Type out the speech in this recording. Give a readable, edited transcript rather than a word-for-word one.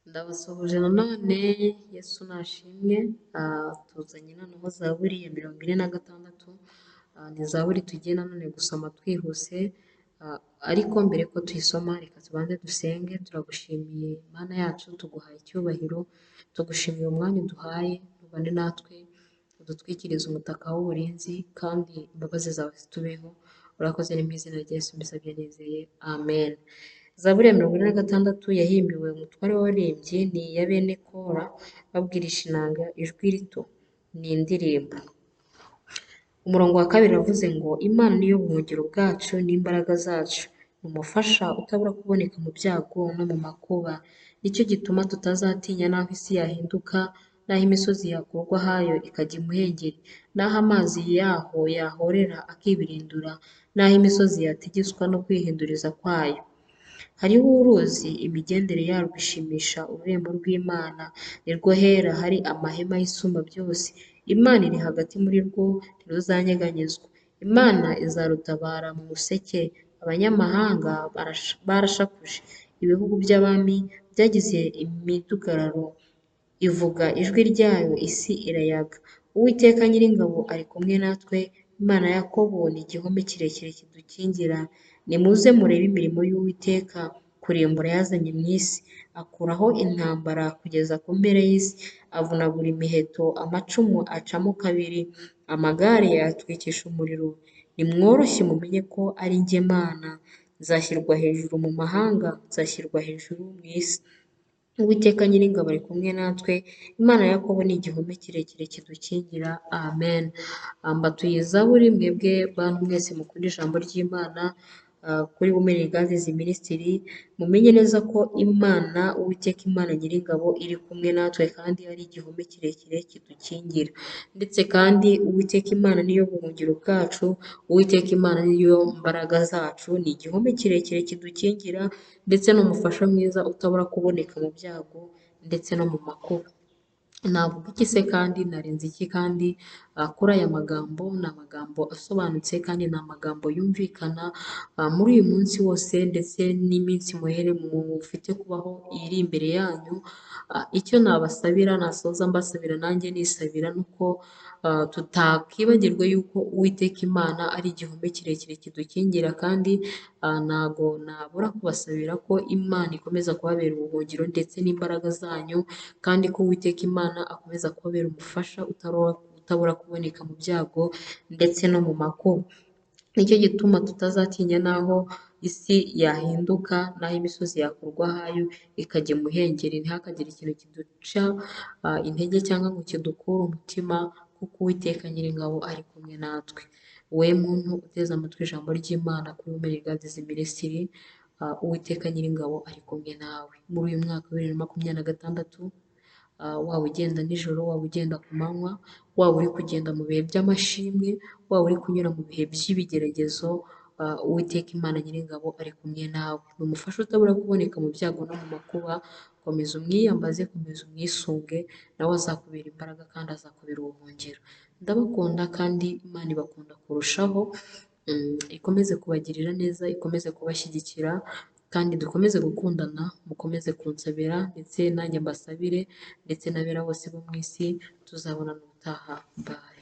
Ndabasuhuje nanone Yesu nashimwe, tuzanye noneho Zaburi ya 46, ni Zaburi tugiye nanone gusoma twihuse, ariko mbere ko tuyisoma reka tubanze dusenge. Turagushimiye Mana yacu, tuguhaye icyubahiro, tugushimiye umwanya uduhaye, ntubane natwe, udutwikirize umutaka w'uburinzi kandi imbabazi zawe zitubeho. Urakoze, ni mu izina rya Yesu mbisabye nizeye, amen. Zaburi ya 46 yahimbiwe umutware w'abaririmbyi, ni iya bene Kora, babwirisha inanga ijwi rito, ni indirimbo. Umurongo wa kabiri uravuze ngo Imana niyo buhungiro bwacu n'imbaraga zacu, ni umufasha utabura kuboneka mu byago no mu makuba. Nicyo gituma tutazatinya n'aho isi yahinduka, n'aho imisozi yakurwa ahayo ikajya imuhengeri, n'aho amazi yaho yahorera akibirindura, n'aho imisozi yatigizwa no kwihinduriza kwayo. Hariho uruzi, imigendere yarwo ishimisha ururembo rw'Imana, nirwo hera hari amahema y'Isumba byose. Imana iri hagati muri rwo, ntiruzanyeganyezwa. Imana izarutabara mu museke. Abanyamahanga barashakuje, ibihugu by'abami byagize imidugararo. Ivuga ijwi ryayo, isi irayaga. Uwiteka Nyiringabo ari kumwe natwe, Imana ya Yakobo ni igihome kirekire kidukingira. Nimuze murebe imirimo y'Uwiteka, kurimbura yazanye mu isi. Akuraho intambara kugeza ku mpera y'isi, avunagura imiheto, amacumu acamo kabiri, amagare ayatwikisha umuriro. Nimworoshye mumenye ko ari njye Mana, nzashyirwa hejuru mu mahanga, nzashyirwa hejuru mu isi. Uwiteka Nyiringabo ari kumwe natwe, Imana ya Yakobo ni igihome kirekire kidukingira. Amen. Mbatuye Zaburi mwebwe bantu mwese mukunda ijambo ry'Imana, kuri Women in Gathers Ministry, mumenye neza ko Imana, Uwiteka Imana Nyiringabo iri kumwe natwe kandi ari igihome kirekire kidukingira. Ndetse kandi Uwiteka Imana niyo buhungiro bwacu, Uwiteka Imana niyo mbaraga zacu, ni igihome kirekire kidukingira, ndetse n'umufasha mwiza utabura kuboneka mu byago ndetse no mu makuba. Navuga iki se kandi narenze iki kandi kuri aya magambo? Ni amagambo asobanutse kandi ni amagambo yumvikana muri uyu munsi wose ndetse n'iminsi muhere mufite kubaho iri imbere yanyu. Icyo nabasabira, nasoza mbasabira nanjye nisabira, ni uko tutakibagirwa yuko Uwiteka Imana ari igihome kirekire kidukingira, kandi ntago nabura kubasabira ko Imana ikomeza kubabera ubuhungiro ndetse n'imbaraga zanyu, kandi ko Uwiteka Imana akomeza kubabera umufasha utabura kuboneka mu byago ndetse no mu makuba. Nicyo gituma tutazatinya n'aho isi yahinduka, n'aho imisozi yakurwa ahayo ikajya imuhengeri, ntihakagire ikintu kiduca intege cyangwa ngo kidukure umutima, kuko Uwiteka Nyiringabo ari kumwe natwe. We muntu uteze amatwi ijambo ry'Imana kuri Women in Gathers Ministry, Uwiteka Nyiringabo ari kumwe nawe muri uyu mwaka wa 2026. Waba ugenda nijoro, waba ugenda ku manywa, waba uri kugenda mu bihe by'amashimwe, waba uri kunyura mu bihe by'ibigeragezo, Uwiteka Imana Nyiringabo ari kumwe nawe. Ni umufasha utabura kuboneka mu byago no mu makuba. Komeza umwiyambaze, komeza umwisunge, nawe azakubera imbaraga kandi azakubera ubuhungiro. Ndabakunda kandi Imana ibakunda kurushaho, ikomeze kubagirira neza, ikomeze kubashyigikira, kandi dukomeze gukundana, mukomeze kunsabira ndetse nanjye mbasabire, ndetse n'abera bose bo mu isi. Tuzabonana ubutaha. Bye.